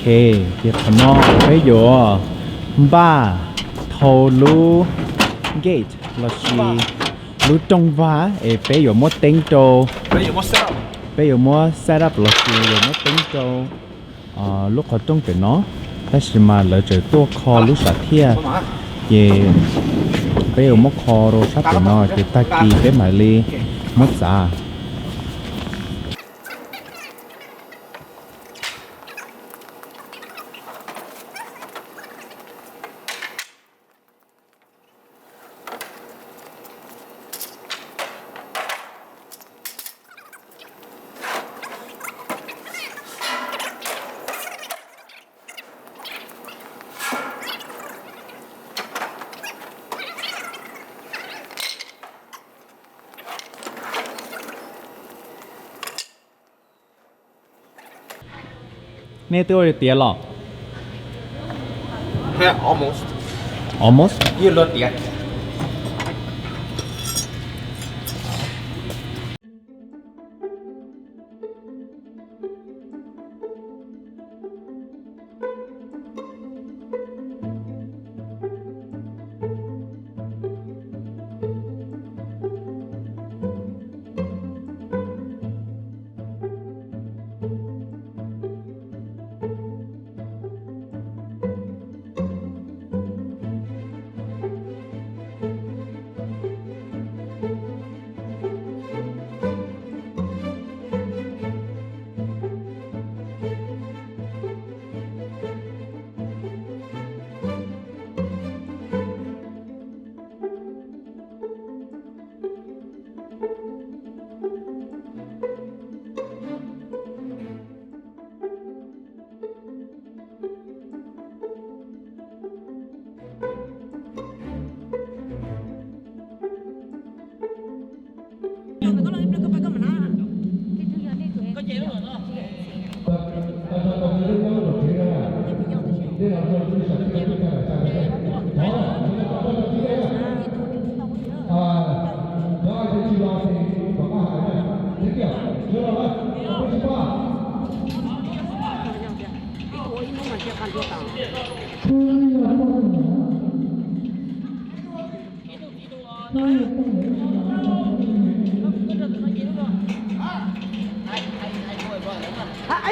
Ok, ces qhov no peb yuav npaj thau lub gate lossis lub rooj vag es peb yuav muab teeb rau, peb yuav muab set up lossis yuav muab teeb rau lub qhov rooj pem no, tab sis mas lawv tseem tuaj kho lub sam thiaj, ces peb yuav muab kho rau sab pem no ces tag kis peb mam li muab txav. Nej twb ua tiav los? Almost. Almost? Ywg luag tiav.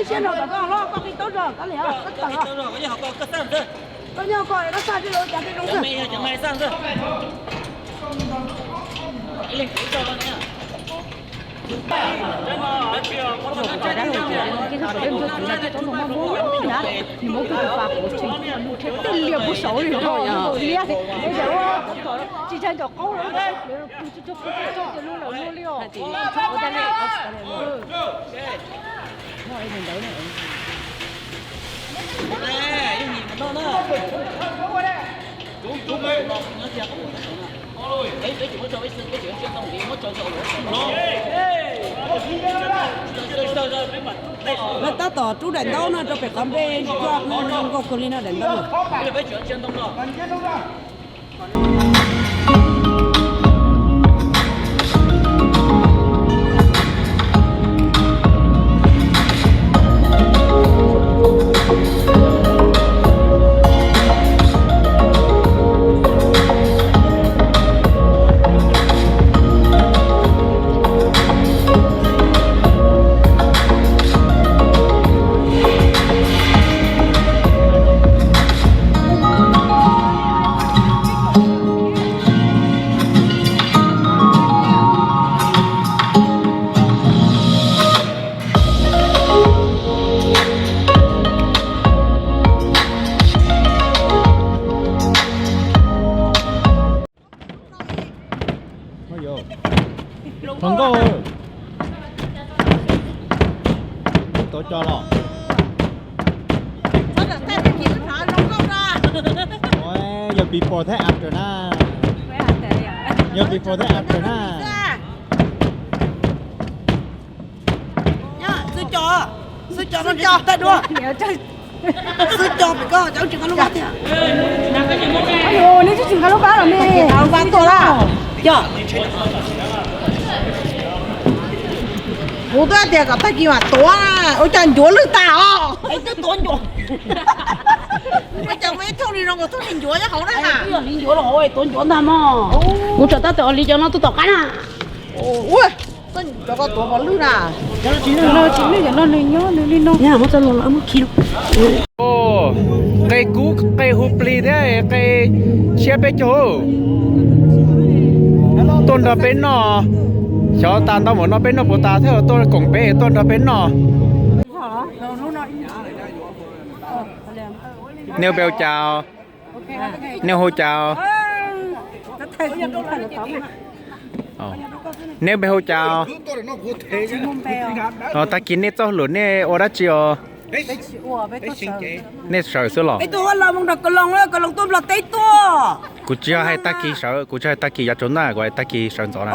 Ib siab no kom koj hlob koj qi taub zog koj li koj tawm. Koj nyob koj koj xaj tej lus cas tej zoo xwb. Nws muab kuv tus pas kuv tsis muaj lub tsheb tij lias puag saud li, liab tsis ntshai ncaum qaub lawm, kuv tsis tshua kuv tsis tshua cia lub lawm luaj li os. Tab tom rub daim ntaub no rau pem qhov npe, zoo nkauj kawg li no daim ntaub no. Hluas nkauj, tuav cos los? Yog before thiab after na? Yog before thiab after na? Xwb cos, xwb cos no tsis tau dua. Xwb cos pem ko, cov tsis nqa lub vab tiag. Neb twb tsis nqa lub vab los ne. Nqa lub vab tuaj lawm. Yog. Kuv twb tias kom tag kis mam tuav, ua cas ncuav lwj tag os. Ua cas muaj ib thooj li zoo nkaus thooj li ncuav nyob hauv na. Yog li ncuav los hauv tuav ncuav ntag mog. Kuv tsam tab tom ua li cov no tuaj tom qab na. Ua, cov ko tuav pov lwj na. Cov no tsis lwj, cov no nws nyob nws li no. Muab txoj los muab khi. Qe kub qe hu plig thiab qe tshiab peb caug tuaj nrog peb noj. Xyov tas ntau npaum no peb noj puas tas thiab tuaj koom peb tuaj nrog peb noj. Nej npe hu cas? Nej hu cas? Nej npe hu cas? Tag kis nej txoj lus nej ua dab tsi os? Nej sawv xwb los? Kuv tsis yog hais tag kis sawv, kuv tsis hais tag kis yav tsaus ntuj, kuv hais tag kis sawv ntxov na.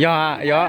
Yog, yog.